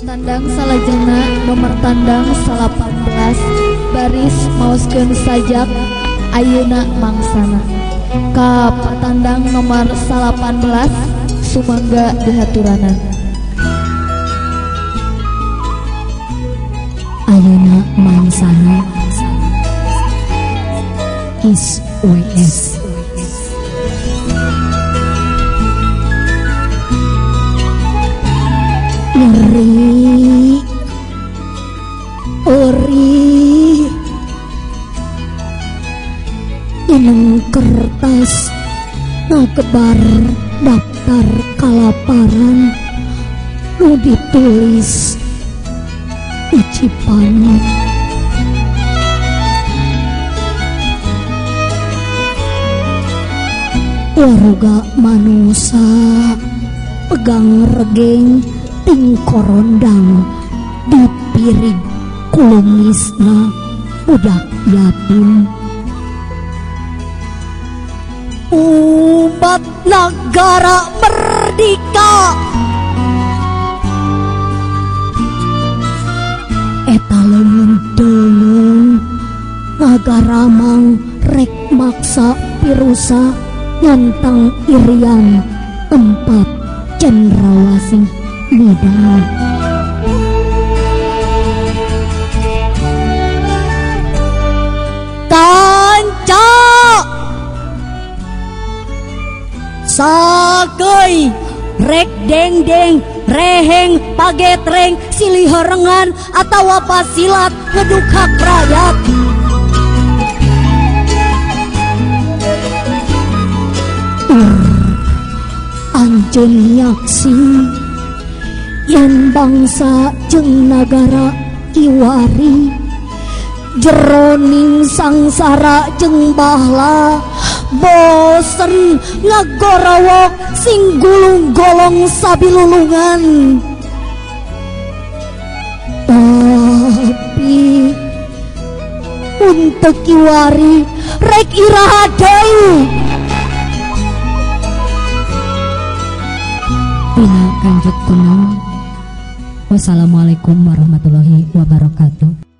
Tandang salajengna nomor tandang 18 baris maoskeun sajak ayeuna mangsana. Ka patandang nomor 18 sumangga dihaturanan. Ayeuna mangsana Is WS. Nyeri ori ineng kertas ngakebar daftar kalaparan nu ditulis icipan. Waruga manusa pegang regeng ting korondang dipirig kulungisna budak yatim. Umat negara merdeka eta leungeun deungeun ngagaramang rek maksa pirusa nyantang Irian tempat cendrawasih nidang. Kanca sakeuy rek dengdeng reheng pagetreng silih horengan atawa pasilat ngeduk hak rakyat. Anjeun nyaksi yen bangsa jeung nagara kiwari jeroning sangsara jeung bahla bosen ngagorawok sing gulung golong sabilulungan. Tapi untuk kiwari rek iraha deui. Pina kanjut kunang. Wassalamualaikum warahmatullahi wabarakatuh.